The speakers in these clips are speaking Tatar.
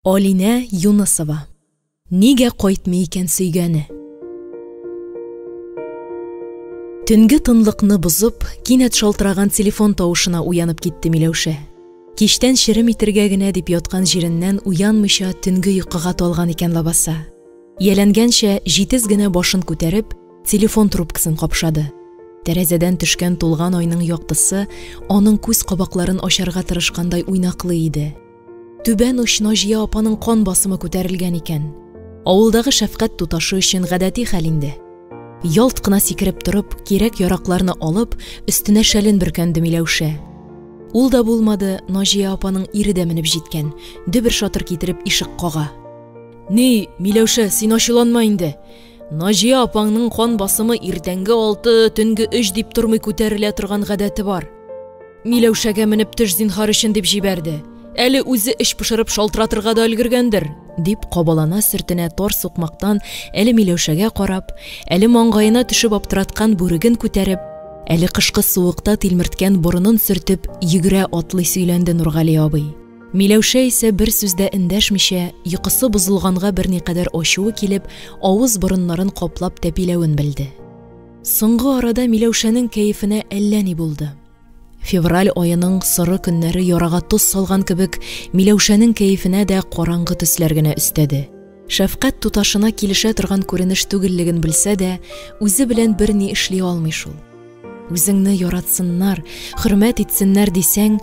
Алинә Юнысова. Нигә кайтмый икән сөйгәне? Төнге тынлыкны бозып, кинәт шалтыраган телефон тавышына уянып китте Миләүшә. Кичтән черем итергә генә дип яткан җиреннән уянмыйча төнге йокыга талган икән лабаса. Ияләнгәнчә, җитез генә башын күтәреп, телефон трубкасын капшады. Тәрәзәдән төшкән тулган айның яктысы аның күз кабакларын ачарга тырышкандай уйнаклый иде. Түбән оч Наҗия апаның кан басымы күтәрелгән икән. Авылдагы шәфкать туташы өчен гадәти хәл инде. Ялт кына сикереп торып, кирәк-яракларны алып, өстенә шәлен бөркәнде Миләүшә. Ул да булмады, Наҗия апаның ире дә менеп җиткән, дөбер-шатыр китереп ишек кага. Ни, Миләүшә, син ачуланма инде. Наҗия апаңның кан басымы иртәнге алты, төнге өч дип тормый күтәрелә торган гадәте бар. Миләүшәгә менеп төш зинһар өчен дип җибәрде. Әле үзе эч пошырып шалтыратырга да өлгергәндер, дип кабалана-сөртенә тар сукмактан әле Миләүшәгә карап, әле маңгаена төшеп аптыраткан бүреген күтәреп, әле кышкы суыкта тилмерткән борынын сөртеп йөгерә-атлый сөйләнде Нургали абый. Миләүшә исә бер сүз дә эндәшмичә, йокысы бозылганга берникадәр ачуы килеп, авыз-борыннарын каплап тәпиләвен белде. Соңгы арада Миләүшәнең кәефенә әллә ни булды. Февраль аеның соры көннәре ярага тоз салган кебек, Миләүшәнең кәефенә дә караңгы төсләр генә өстәде. Шәфкать туташына килешә торган күренеш түгеллеген белсә дә, үзе белән берни эшли алмый шул. Үзеңне яратсыннар, хөрмәт итсеннәр дисәң,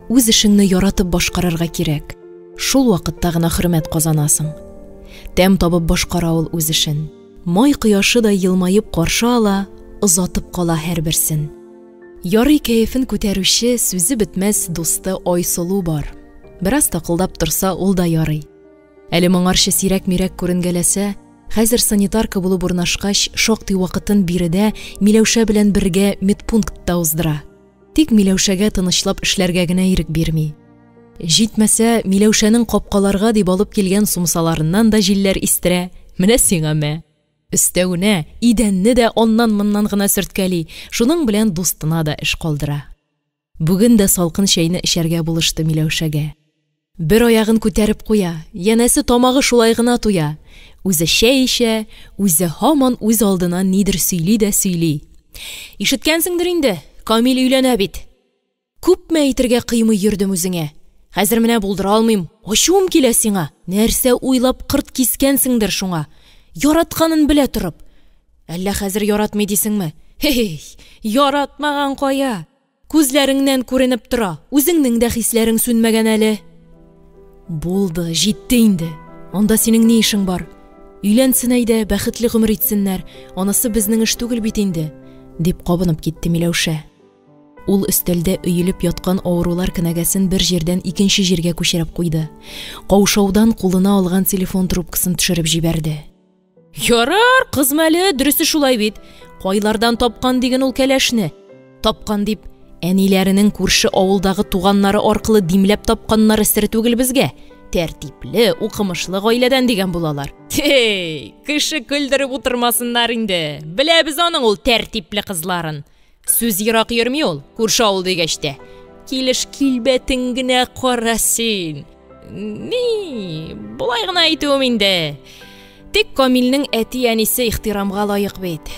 үз эшеңне яратып башкарырга кирәк. Шул вакытта гына хөрмәт казанасың. Тәм табып башкара ул үз эшен. Май кояшы да елмаеп каршы ала, озатып кала һәрберсен. Ярый кәефен күтәрүче, сүзе бетмәс дусты Айсылу бар. Бераз такылдап торса, ул да ярый. Әле моңарчы сирәк-мирәк күренгәләсә, хәзер санитарка булып урнашкач, шактый вакытын биредә Миләүшә белән бергә медпунктта уздыра. Тик Миләүшәгә тынычлап эшләргә генә ирек бирми. Җитмәсә, Миләүшәнең капкаларга дип алып килгән сумсаларыннан да җилләр истерә, менә сиңа мә! Өстәвенә, идәнне дә аннан-моннан гына сөрткәли, шуның белән дустына да эш калдыра. Бүген дә салкын чәйне эчәргә булышты Миләүшәгә. Бер аягын күтәреп куя, янәсе тамагы шулай гына туя. Үзе чәй эчә, үзе һаман үз алдына нидер сөйли дә сөйли. Ишеткәнсеңдер инде, Камил өйләнә бит. Күпме әйтергә кыймый йөрдем үзеңә. Хәзер менә булдыра алмыйм, ачуым килә сиңа. Нәрсә уйлап кырт кискәнсеңдер шуңа. Яратканын белә торып. Әллә хәзер яратмый дисеңме? Һей, яратмаган кая? Күзләреңнән күренеп тора, үзеңнең дә хисләрең сүнмәгән әле. Булды, җитте инде. Анда синең ни эшең бар? Өйләнсен әйдә, бәхетле гомер итсеннәр. Анысы безнең эш түгел бит инде, дип кабынып китте Миләүшә. Ул өстәлдә өелеп яткан авырулар кенәгәсен бер җирдән икенче җиргә күчереп куйды. Каушаудан кулына алган телефон трубкасын төшереп җибәрде. Ярар, кызма әле, дөресе шулай бит. Кайлардан тапкан диген ул кәләшне? Тапкан дип, әниләренең күрше авылдагы туганнары аркылы димләп тапканнары сер түгел безгә. Тәртипле, укымышлы гаиләдән дигән булалар. Тей, кеше көлдереп утырмасыннар инде. Беләбез аның ул тәртипле кызларын. Сүз ерак йөрми ул, күрше авыл дигәч тә. Килеш килбәтен генә кара син. Ни, болай гына әйтүем инде. Тик Камилнең әти-әнисе ихтирамга лаек бит.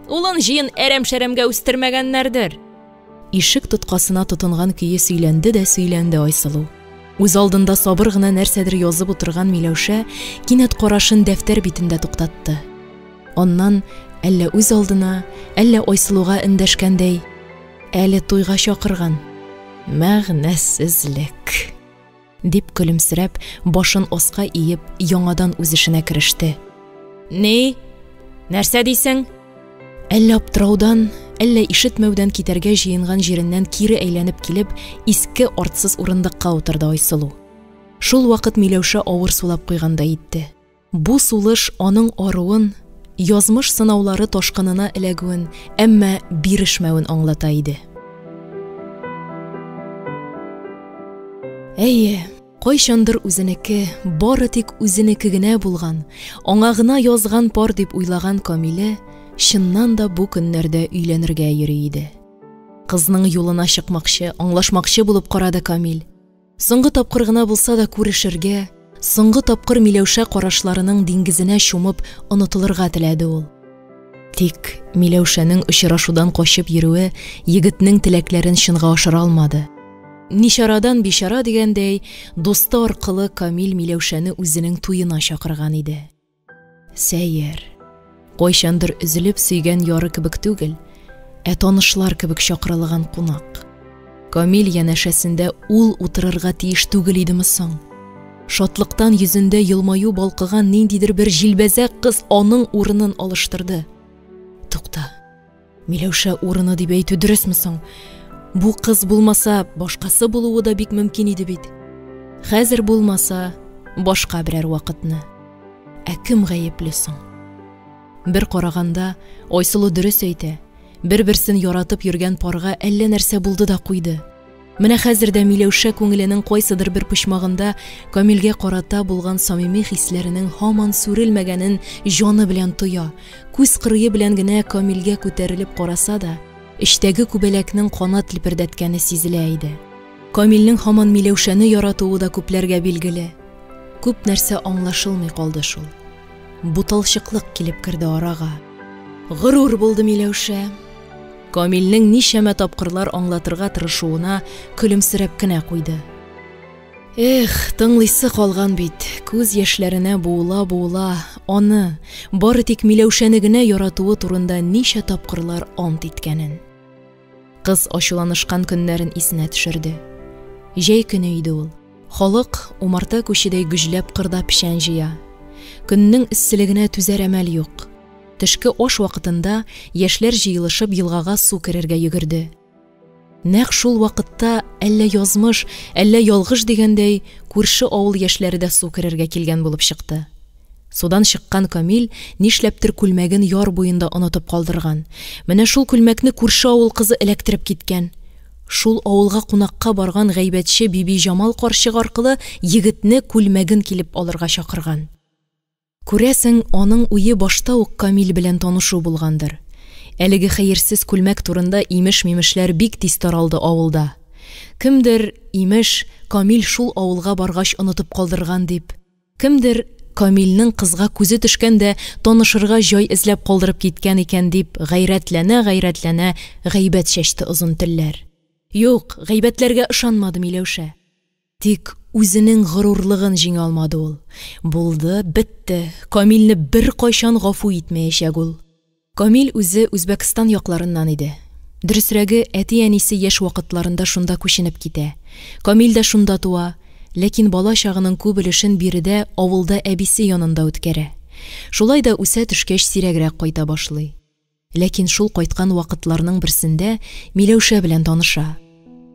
Улын җыен әрәм-шәрәмгә үстермәгәннәрдер. Ишек тоткасына тотынган көе сөйләнде дә сөйләнде Айсылу. Үз алдында сабыр гына нәрсәдер язып утырган Миләүшә кинәт карашын дәфтәр битендә туктатты. Аннан әллә үз алдына, әллә Айсылуга эндәшкәндәй, Әле туйга чакырган. Мәгънәсезлек. Дип көлемсерәп, башын аска иеп, яңадан үз эшенә кереште. Ни? Нәрсә дисең? Әллә аптыраудан, әллә ишетмәүдән китәргә җыенган җиреннән кире әйләнеп килеп, иске артсыз урындыкка утырды Айсылу. Шул вакыт Миләүшә авыр сулап куйгандай итте. Бу сулыш аның аруын, язмыш сынаулары ташкынына эләгүен, әмма бирешмәвен аңлата иде. Әйе, кайчандыр үзенеке, бары тик үзенеке генә булган, аңа гына язган пар дип уйлаган Камиле чыннан да бу көннәрдә өйләнергә йөри иде. Кызның юлына чыкмакчы, аңлашмакчы булып карады Камил. Соңгы тапкыр гына булса да күрешергә, Соңгы тапкыр Миләүшә карашларының диңгезенә чумып онытылырга теләде ул. Тик Миләүшәнең очрашудан качып йөрүе егетнең теләкләрен чынга ашыра алмады. Ничарадан бичара дигәндәй, дусты аркылы Камил Миләүшәне үзенең туена чакырган иде. Сәер. Кайчандыр өзелеп сөйгән яры кебек түгел, ә танышлар кебек чакырылган кунак. Камил янәшәсендә ул утырырга тиеш түгел идеме соң? Шатлыктан йөзендә елмаю балкыган ниндидер бер җилбәзәк кыз аның урынын алыштырды. Тукта. Миләүшә урыны дип әйтү дөресме соң? Бу кыз булмаса, башкасы булуы да бик мөмкин иде бит. Хәзер булмаса, башка берәр вакытны. Ә кем гаепле соң? Бер караганда, Айсылу дөрес әйтә. Бер-берсен яратып йөргән парга әллә нәрсә булды да куйды. Менә хәзер дә Миләүшә күңеленең кайсыдыр бер почмагында Камилгә карата булган самими хисләренең һаман сүрелмәгәнен җаны белән тоя, күз кырые белән генә Камилгә күтәрелеп караса да, эчтәге күбәләкнең канат лепердәткәне сизелә иде. Камилнең һаман Миләүшәне яратуы да күпләргә билгеле. Күп нәрсә аңлашылмый калды шул. Буталчыклык килеп керде арага. Горур булды Миләүшә. Камилнең ничәмә тапкырлар аңлатырга тырышуына көлемсерәп кенә куйды. Эх, тыңлыйсы калган бит, күз яшьләренә буыла-буыла, аны, бары тик Миләүшәне генә яратуы турында ничә тапкырлар ант иткәнен. Кыз ачуланышкан көннәрен исенә төшерде. Җәй көне иде ул. Халык умарта күчедәй гөжләп кырда печән җыя. Көннең эсселегенә түзәр әмәл юк. Төшке аш вакытында яшьләр җыелышып елгага су керергә йөгерде. Нәкъ шул вакытта әллә язмыш, әллә ялгыш дигәндәй, күрше авыл яшьләре дә су керергә килгән булып чыкты. Судан чыккан Камил нишләптер күлмәген яр буенда онытып калдырган. Менә шул күлмәкне күрше авыл кызы эләктереп киткән. Шул авылга кунакка барган гайбәтче Бибиҗамал карчык аркылы егетне күлмәген килеп алырга чакырган. Күрәсең, аның уе башта ук Камил белән танышу булгандыр. Әлеге хәерсез күлмәк турында имеш-мимешләр бик тиз таралды авылда. Кемдер, имеш, Камил шул авылга баргач онытып калдырган дип, кемдер, Камилнең кызга күзе төшкән дә танышырга җай эзләп калдырып киткән икән дип гайрәтләнә-гайрәтләнә гайбәт чәчте озын телләр. Юк, гайбәтләргә ышанмады Миләүшә. Тик үзенең горурлыгын җиңә алмады ул. Булды, бетте, Камилне беркайчан гафу итмәячәк ул. Камил үзе Үзбәкстан якларыннан иде. Дөресрәге, әти-әнисе яшь вакытларында шунда күченеп китә. Камил дә шунда туа, ләкин бала чагының күп өлешен биредә, авылда әбисе янында үткәрә. Шулай да үсә төшкәч сирәгрәк кайта башлый. Ләкин шул кайткан вакытларның берсендә Миләүшә белән таныша.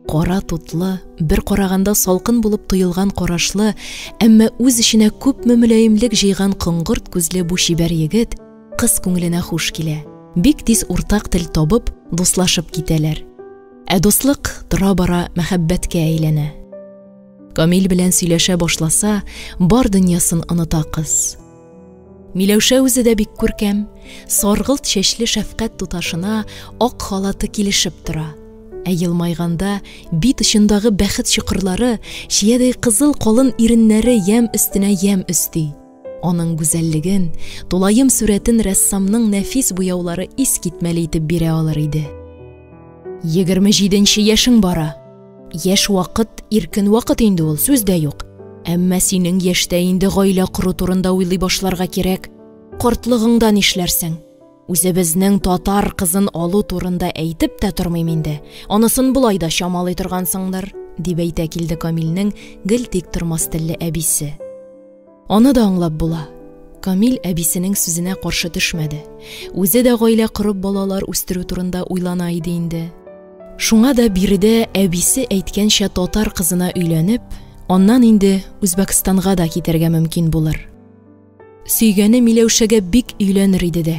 Кара тутлы, бер караганда салкын булып тоелган карашлы, әмма үз эченә күпме мөлаемлек җыйган коңгырт күзле бу чибәр егет кыз күңеленә хуш килә. Бик тиз уртак тел табып, дуслашып китәләр. Ә дуслык тора-бара мәхәббәткә әйләнә. Камил белән сөйләшә башласа, бар дөньясын оныта кыз. Миләүшә үзе дә бик күркәм, саргылт чәчле шәфкать туташына ак халаты килешеп тора. Ә елмайганда бит очындагы бәхет чокырлары, чиядәй кызыл калын иреннәре ямь өстенә ямь өсти. Аның гүзәллеген, тулаем сурәтен рәссамның нәфис буяулары искитмәле итеп бирә алыр иде. 27 нче яшең бара. Яшь вакыт, иркен вакыт инде ул, сүз дә юк. Әмма синең яшьтә инде гаилә кору турында уйлый башларга кирәк. Картлыгыңда нишләрсең? Үзебезнең татар кызын алу турында әйтеп тә тормыйм инде. Анысын болай да чамалый торгансыңдыр, дип әйтә килде Камилнең гел тик тормас телле әбисе. Аны да аңлап була. Камил әбисенең сүзенә каршы төшмәде. Үзе дә гаилә корып балалар үстерү турында уйлана иде инде. Шуңа да биредә әбисе әйткәнчә татар кызына өйләнеп, аннан инде Үзбәкстанга да китәргә мөмкин булыр. Сөйгәне Миләүшәгә бик өйләнер иде дә.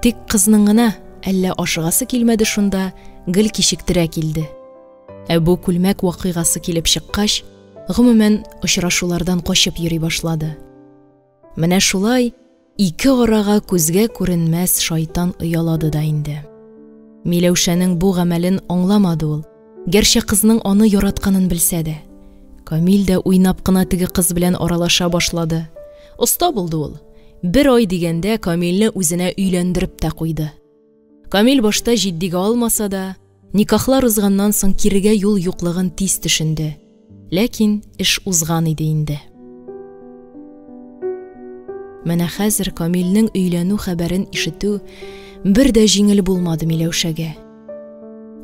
Тик кызның гына әллә ашыгасы килмәде шунда, гел кичектерә килде. Ә бу күлмәк вакыйгасы килеп чыккач, гомумән, очрашулардан качып йөри башлады. Менә шулай ике арага күзгә күренмәс шайтан оялады да инде. Миләүшәнең бу гамәлен аңламады ул, гәрчә кызның аны яратканын белсә дә. Камил дә уйнап кына теге кыз белән аралаша башлады. Оста булды ул. Бер ай дигәндә Камилне үзенә өйләндереп тә куйды. Камил башта җитдигә алмаса да, никахлар узганнан соң кирегә юл юклыгын тиз төшенде. Ләкин эш узган иде инде. Менә хәзер Камилнең өйләнү хәбәрен ишетү бер дә җиңел булмады Миләүшәгә.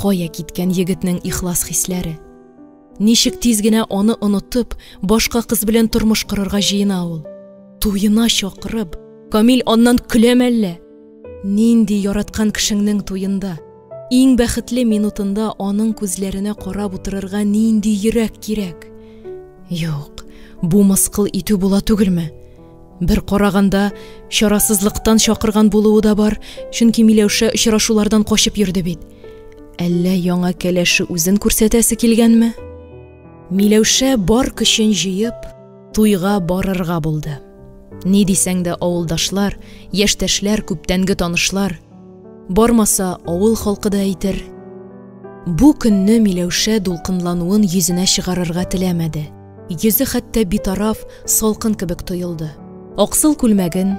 Кая киткән егетнең ихлас хисләре? Ничек тиз генә аны онытып, башка кыз белән тормыш корырга җыена ул? Туена чакырып, Камил аннан көләме әллә? Нинди яраткан кешеңнең туенда, иң бәхетле минутында аның күзләренә карап утырырга нинди йөрәк кирәк? Юк, бу мыскыл итү була түгелме? Бер караганда, чарасызлыктан чакырган булуы да бар, чөнки Миләүшә очрашулардан качып йөрде бит. Әллә яңа кәләше үзен күрсәтәсе килгәнме? Миләүшә бар көчен җыеп, туйга барырга булды. Ни дисәң дә авылдашлар, яшьтәшләр, күптәнге танышлар. Бармаса, авыл халкы да әйтер. Бу көнне Миләүшә дулкынлануын йөзенә чыгарырга теләмәде. Йөзе хәтта битараф, салкын кебек тоелды. Аксыл күлмәген,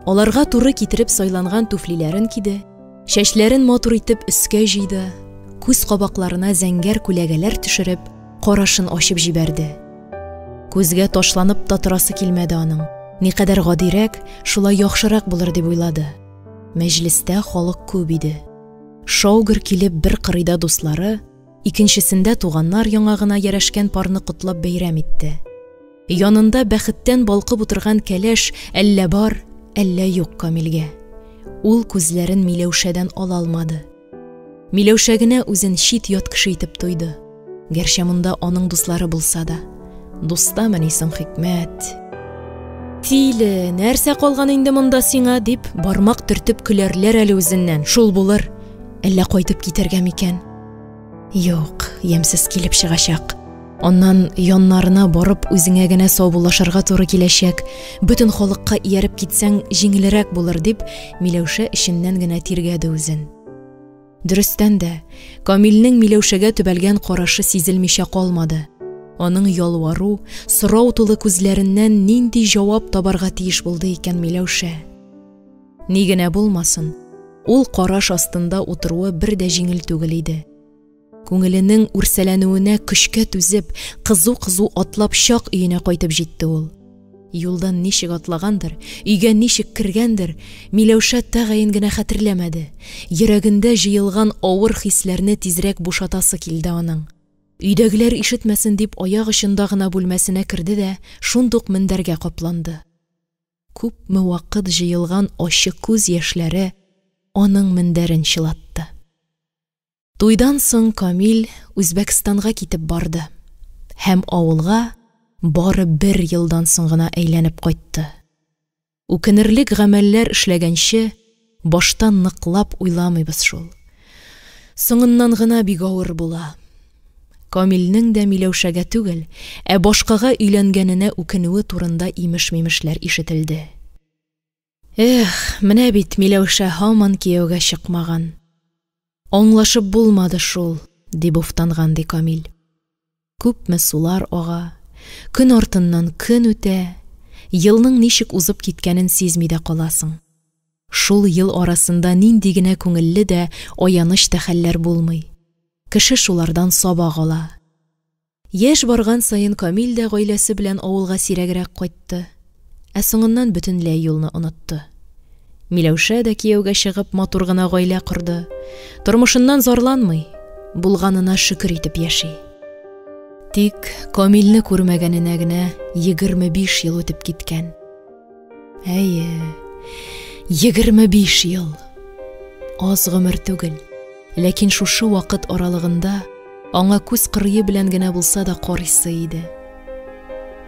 аларга туры китереп сайланган туфлиләрен киде, чәчләрен матур итеп өскә җыйды, күз кабакларына зәңгәр күләгәләр төшереп, карашын ачып җибәрде. Күзгә ташланып та торасы килмәде аның. Никадәр гадирәк, шулай яхшырак булыр дип уйлады. Мәҗлестә халык күп иде. Шау-гөр килеп бер кырыйда дуслары, икенчесендә туганнар яңа гына ярәшкән парны котлап бәйрәм итте. Янында бәхеттән балкып утырган кәләш әллә бар, әллә юк Камилгә. Ул күзләрен Миләүшәдән ала алмады. Миләүшә генә үзен чит-ят кеше итеп тойды. Гәрчә монда аның дуслары булса да. Дустамыни соң хикмәт? Тиле, нәрсә калган инде монда сиңа, дип бармак төртеп көләрләр әле үзеннән. Шул булыр. Әллә кайтып китәргә микән? Юк, ямьсез килеп чыгачак. Аннан яннарына барып үзеңә генә саубуллашырга туры киләчәк. Бөтен халыкка ияреп китсәң, җиңелрәк булыр, дип, Миләүшә эченнән генә тиргәде үзен. Дөрестән дә, Камилнең Миләүшәгә төбәлгән карашы сизелмичә калмады. Аның ялвару, сорау тулы күзләреннән нинди җавап табарга тиеш булды икән Миләүшә? Ни генә булмасын, ул караш астында утыруы бер дә җиңел түгел иде. Күңеленең үрсәләнүенә көчкә түзеп, кызу-кызу атлап чак өенә кайтып җитте ул. Юлдан ничек атлагандыр, өйгә ничек кергәндер, Миләүшә тәгаен генә хәтерләмәде. Йөрәгендә җыелган авыр хисләрне тизрәк бушатасы килде аның. Өйдәгеләр ишетмәсен дип аяк очында гына бүлмәсенә керде дә шундук мендәргә капланды. Күпме вакыт җыелган ачы күз яшьләре аның мендәрен чылатты. Туйдан соң Камил Үзбәкстанга китеп барды һәм авылга бары бер елдан соң гына әйләнеп кайтты. Үкенерлек гамәлләр эшләгәнче, башта ныклап уйламыйбыз шул. Соңыннан гына бик авыр була. Камилнең дә Миләүшәгә түгел, ә башкага өйләнгәненә үкенүе турында имеш-мимешләр ишетелде. Эх, менә бит Миләүшә һаман кияүгә чыкмаган. Аңлашып булмады шул, дип уфтанган ди Камил. Күпме сулар ага, көн артыннан көн үтә, елның ничек узып киткәнен сизми дә каласың. Шул ел арасында нинди генә күңелле дә, аяныч та хәлләр булмый. Кеше шулардан сабак ала. Яшь барган саен Камил дә гаиләсе белән авылга сирәгрәк кайтты. Ә соңыннан бөтенләй юлны онытты. Миләүшә дә кияүгә чыгып матур гына гаилә корды. Тормышыннан зарланмый, булганына шөкер итеп яши. Тик Камилне күрмәгәненә генә 25 ел үтеп киткән. Әйе, 25 ел. Аз гомер түгел. Ләкин шушы вакыт аралыгында аңа күз кырые белән генә булса да карыйсы иде.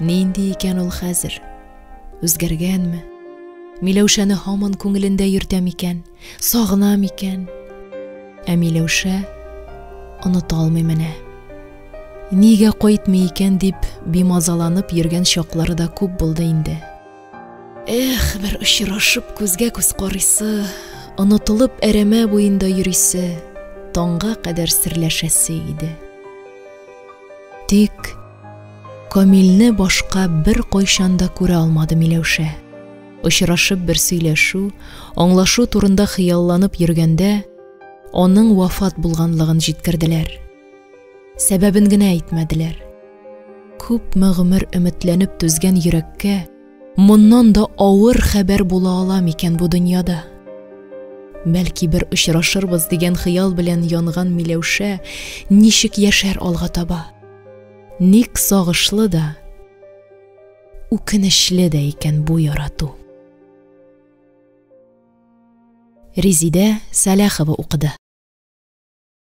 Нинди икән ул хәзер? Үзгәргәнме? Миләүшәне һаман күңелендә йөртә микән? Сагына микән? Ә Миләүшә оныта алмый менә. Нигә кайтмый икән дип бимазаланып йөргән чаклары да күп булды инде. Эх, бер очрашып күзгә күз карыйсы, онытылып әрәмә буенда йөрисе, таңга кадәр серләшәсе иде. Тик Камилне башка беркайчан да күрә алмады Миләүшә. Очрашып бер сөйләшү, аңлашу турында хыялланып йөргәндә, аның вафат булганлыгын җиткерделәр. Сәбәбен генә әйтмәделәр. Күпме гомер өметләнеп түзгән йөрәккә моннан да авыр хәбәр була ала микән бу дөньяда? Бәлки бер очрашырбыз дигән хыял белән янган Миләүшә ничек яшәр алга таба? Ник сагышлы да, үкенечле дә икән бу ярату? Резидә Сәләхова укыды.